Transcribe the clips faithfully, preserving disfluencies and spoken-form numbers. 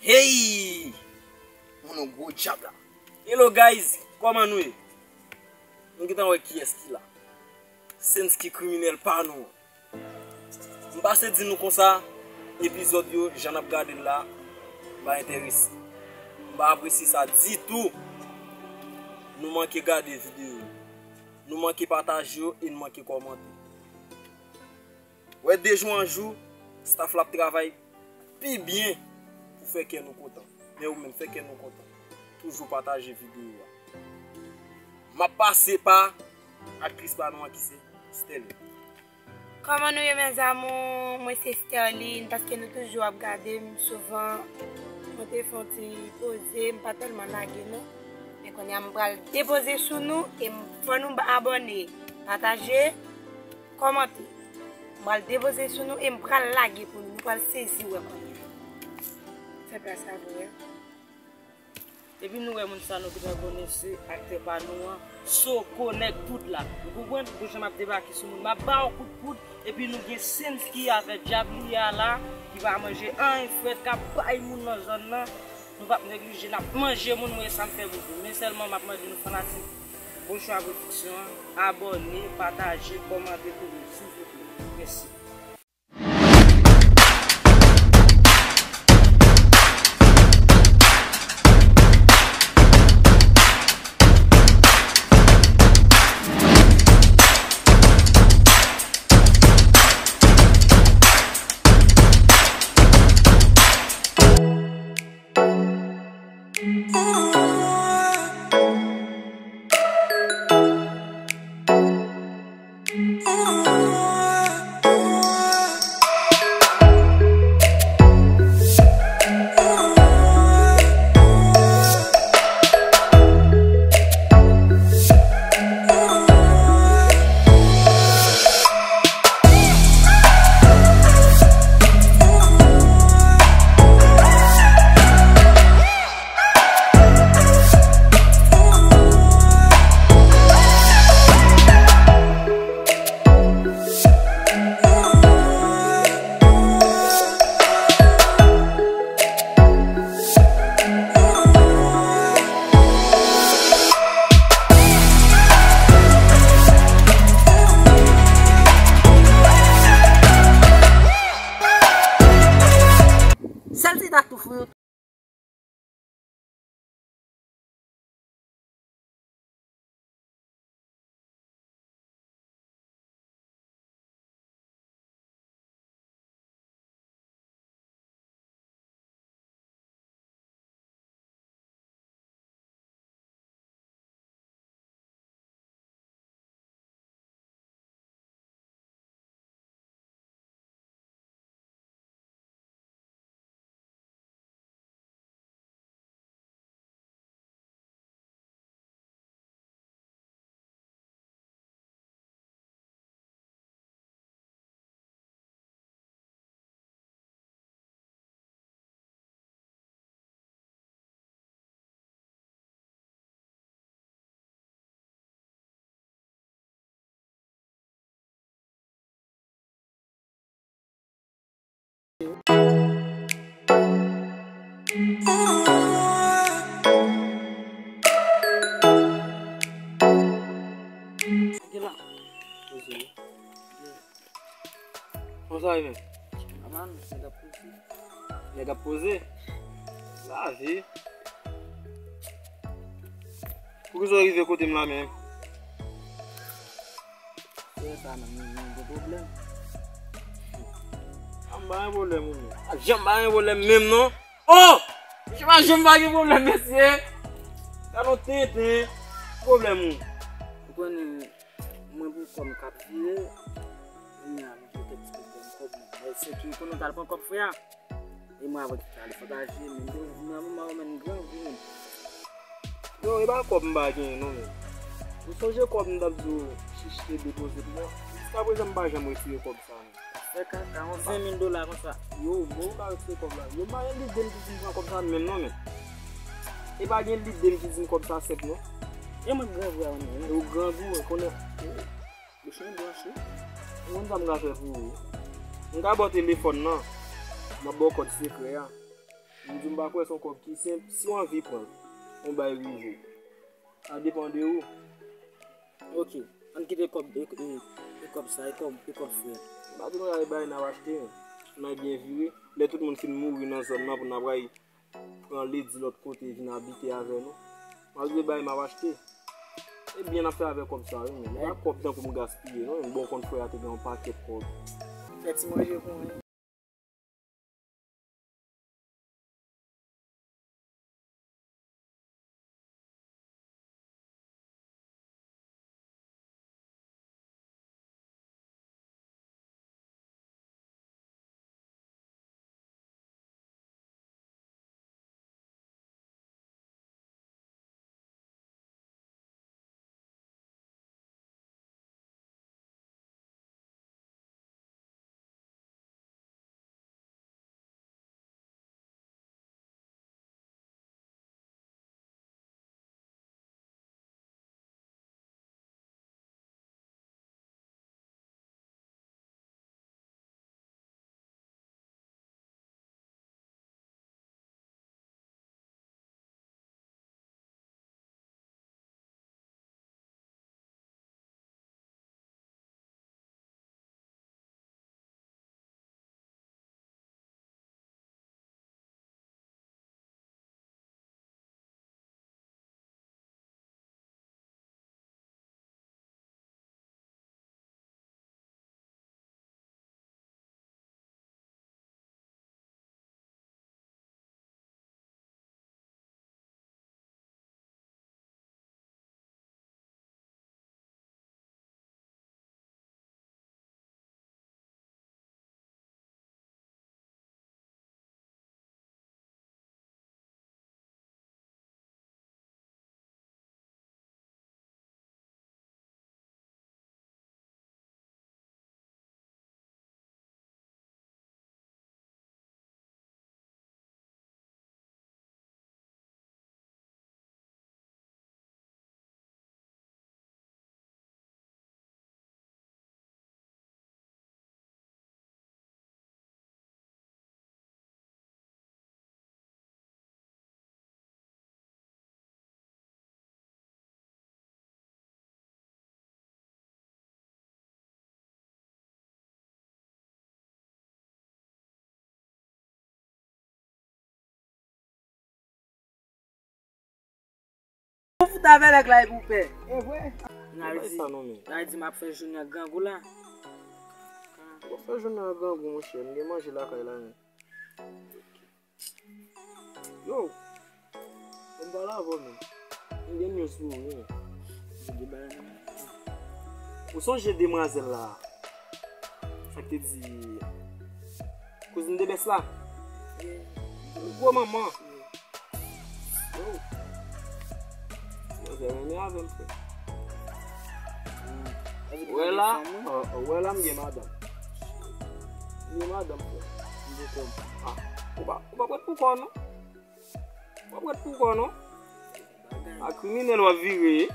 Hey! Mwen nan gwo djab la. Hello guys, kòman nou ye? Nou gentan wè kiyès ki la. Sensky kriminèl pa nou an. M pase di nou konsa, epizòd yo, jan n ap gade l la, m pa enterese. M pa apresye sa ditou. Nou manke gade videyo yo. Nou manke pataje yo e nou manke kòmante. Wè de jou an jou, staff la ap travay pi byen pou fè kè nou kontan. Men ou menm, fè kè nou kontan. Toujou pataje videyo a. M ap pase pa aktris pa nou an ki se Sterline. Kòman nou ye, mes amours? Mwen se Sterline, paske nou toujou ap gade m souvan. Mwen te fè yon ti poze, m pa tèlman lage non. Men kounye a m pral depoze sou nou e m, fò nou abòne, pataje, kòmante. M pral depoze sou nou e m pral lage pou nou. Nou pral sezi wè kounye a. Fè plas avè w. Epi nou wè moun sa nou gentan konnen se aktè pa nou an, Soko nèg poud la. Ou konprann? Pou jan m ap debake sou moun, m ap ba w kout poud, epi nou gen Sensky avèk Djab li a la, ki pa manje anyen frèt, k ap bay moun nan zòn nan. Nou p ap neglije, n ap manje moun, mwen e sa m fè pou nou. Men sèlman m ap mande nou fanatik Bon Chwa Pwodiksyon an, abòne, pataje, kòmante pou nou, silvouplè. Mèsi. Sèl ti ta tou fou yo. Kòman sa ye menm? Nèg ap poze. Nèg ap poze? Lavi. Poukisa w rive kote m la menm? Frè sa menm, nou, nou gen pwoblèm. A m pa gen pwoblèm ou menm. A janm pa gen pwoblèm menm non. Oh! Mesye pa janm pa gen pwoblèm mesye. Gade yon tenten. Pwoblèm ou. Ou konnen mwen pou kòm k ap vire. Kounye a m gen kèk ti pwoblèm kòb mwen. Mwen se ki konnen w t al pran kòb frè a. E mwen avè w ki t al pataje, men de, nan moman yo menm grangou menm. Yo, e pa kòb m pa genyen non menm. Ou sonje kòb m t ap di w chiche depoze pou mwen? Jiskaprezan m pa janm retire kòb sa menm. Fè kaka, yon ven mil dola konsa. Yo, bon, ou ka retire kòb la. Yo, m pa gen lide m ki di m pran kòb sa menm non menm. E pa gen lide m ki di m kòb sa senp non. E mwen grangou a menm. E ou grangou, mwen konnen. Bouch mwen blanch wi. Ou konn sa m ka fè pou ou? M ka ba w telefòn nan. M ap ba w kòd sekrè a. M di w m pa kwè se yon kòb ki senp. Si w anvi pran l, yon bay rive. Sa depann de ou. Ok, ann kite kòb, e, e, e kòb sa, e kòb, e kòb frè. M pa di nou al bay n ap achte, men n al byen vire. Lè tout moun fin mouri nan zòn nan pou n ap al pran ledi lòt kote vin abite avè nou. Malgre bay m ap achte. E byen n ap fè avè kòb sa, wi, men. E pa kòb tankou m gaspiye, non, men bon, konn frè a te gen yon pakèt kòb. Fè ti manje pou mwen. Ou fout avè nèg la epi w pè. E vre? N a di, sa non, men. N a di m ap fè jounen an grangou la. W ap fè jounen an grangou, monchè. M gen manje lakay la, men. Yo, m pale avè w, men. M gen news pou ou, men. Ou sonje demwazèl la? Sa k te di kouzin de bès la? Gwo manman. Yo. Manzè renmen avè m, frè. Ou wè la, ou wè la, m gen madanm. M gen madanm, frè. M gen kòm. Ah, ou pa, ou pa prèt pou kò w, non. Ou pa prèt pou kò w, non. A kriminèl w ap vire.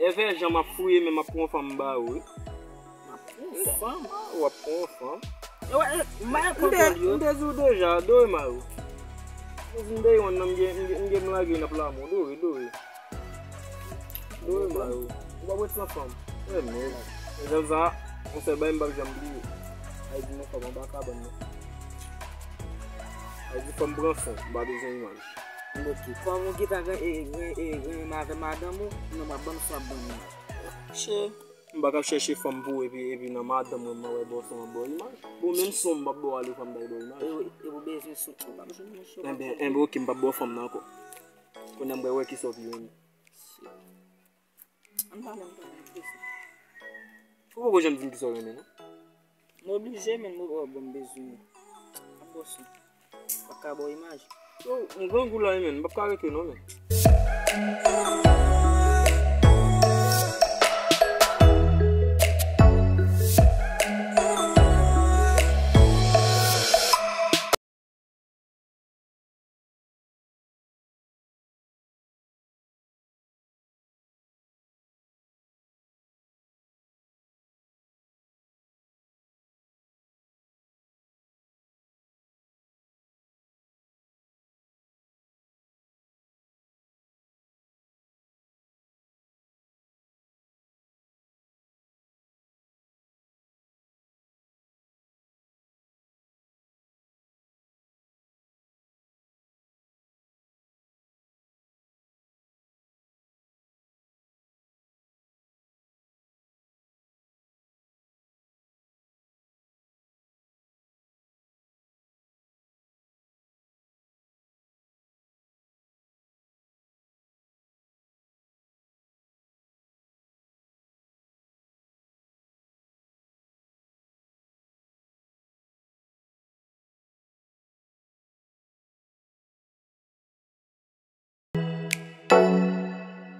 Evè jan m ap fouye men m ap pran yon fanm ba ou wi. M ap pran yon fanm? W ap pran yon fanm. E wè, e, m pa gen kont yo. M te di w deja, Dore Maro. M te di m deye yon nan m gen, m gen, m gen m lage nan plamon. Dore, Dore. Dore Maro. Ou p ap ret san fanm. E men, e jan sa, yon sèl bagay m p ap janm bliye. Ay di m yon fanm anba kabann nan. Ay di fanm pran son, m pa bezwen imaj. Ok, kòm ou gentan gen, e, e, e, renmen avè madanm ou, non, m ap ban m sa w ap ban m nan. Che, m pa ka chèche fanm pou ou epi, epi nan madanm mwen, mwen wè bò son, m ap ba w imaj. Bon, menm son, m p ap ba w ale fanm bay ba w imaj. E, e ou bezwen son, ou p ap jwenn yon son. Enben, enben, ok, m p ap ba w fanm nan ankò. Kounye a m pral wè kisa w pi renmen. Ann pale, ann pale, ann pale. Ou poko janm di m kisa w renmen, non? M oblije, men m, oh, bon, m bezwen. Ap bò son. Pa ka ba w imaj. Yo, m grangou la wi, men. M p ap ka rete non, men.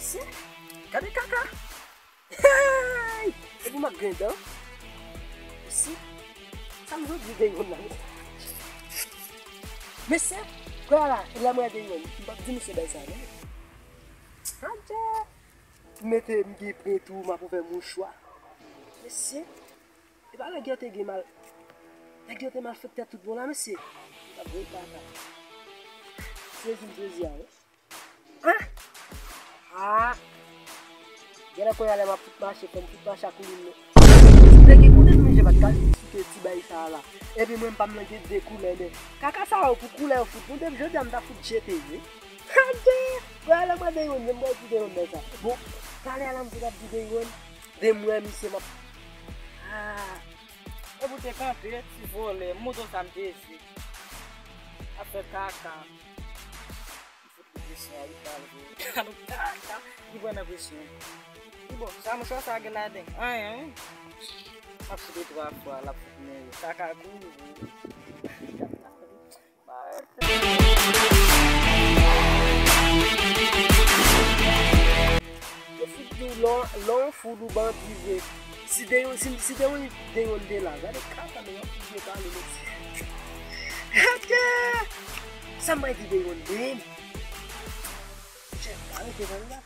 Mesye, gade kaka. Hey! Epi m ap griyen dan. Mesye, sa m jodi gen yon nan. Mesye, kwè la, e la mwen gen yon. M p ap di misye bay sa, non. Adje! M mete, m gen pren tou, m ap ouvè mouchwa. Mesye, e pa nèg yo te gen mal. Nèg yo te malfektè tout bon la, mesye. M t ap voye kaka. Sezi m sezi a, wi. An? Ah! Genlè kounye a lè m ap fout mache, fò m fout mache ak koulin nan. Nèg ki konnen m je pa t ka site ti bay sa a la. Epi mwen m pa m nan gen de koulè, men kaka sa yo pou koulè yo fout. Bon, depi jodi a m ta fout jete, wi. Adje! Kounye a lè m wè Deyonn, men m wè ki Deyonn nan sa. Bon, talè a la m fout ap di Deyonn, de m wè misye m ap. Ah! E pou te kanpe, ti vòlè, m montre w sa m te di. Afè kaka. M fout li presyon a, li pral vre. Kaka, li pran nan presyon. Li bon, sa mouchwa sa gen ladan. Anyen, wi. M ap site twa fwa, l ap fout mwen. Kaka kouri vre. Yo fout di w lè w, lè w fout ou bandi vre. Si Deyonn, si, si Deyonn, Deyonn te la, gade kaka men w ap fout vye pale mesye. Gade! Sa m bay di Deyonn menm? Chèf, arete pale la.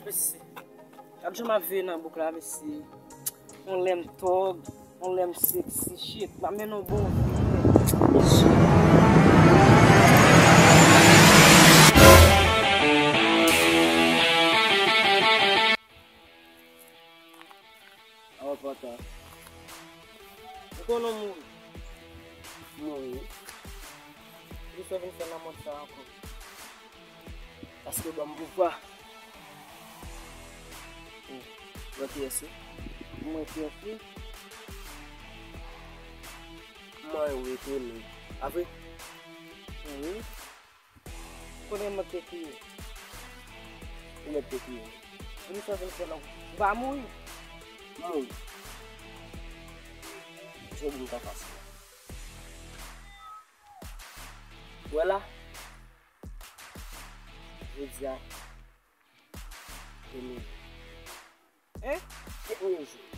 Mesye, gad jan m ap viv nan bouk la, mesye. On lè m tòg, on lè m seksi, shit. M ap mennen yon bon vi. Awa, pata. Ou konnen w mouri? Mouri? Poukisa w vin fè nan mond sa ankò? Paske yo ban m pouvwa. Ou wè kiyès wi? Mwen kiyès wi? Mwen rete nèg. Pa vre? Wi. Kote mwen te kriye? Ou mèt te kriye. Poukisa w vin fè nan... Ou pa mouri? Mouri. Jodi m ta fasil. Wè la, jodi a, dènye jou. Hein? Dènye jou.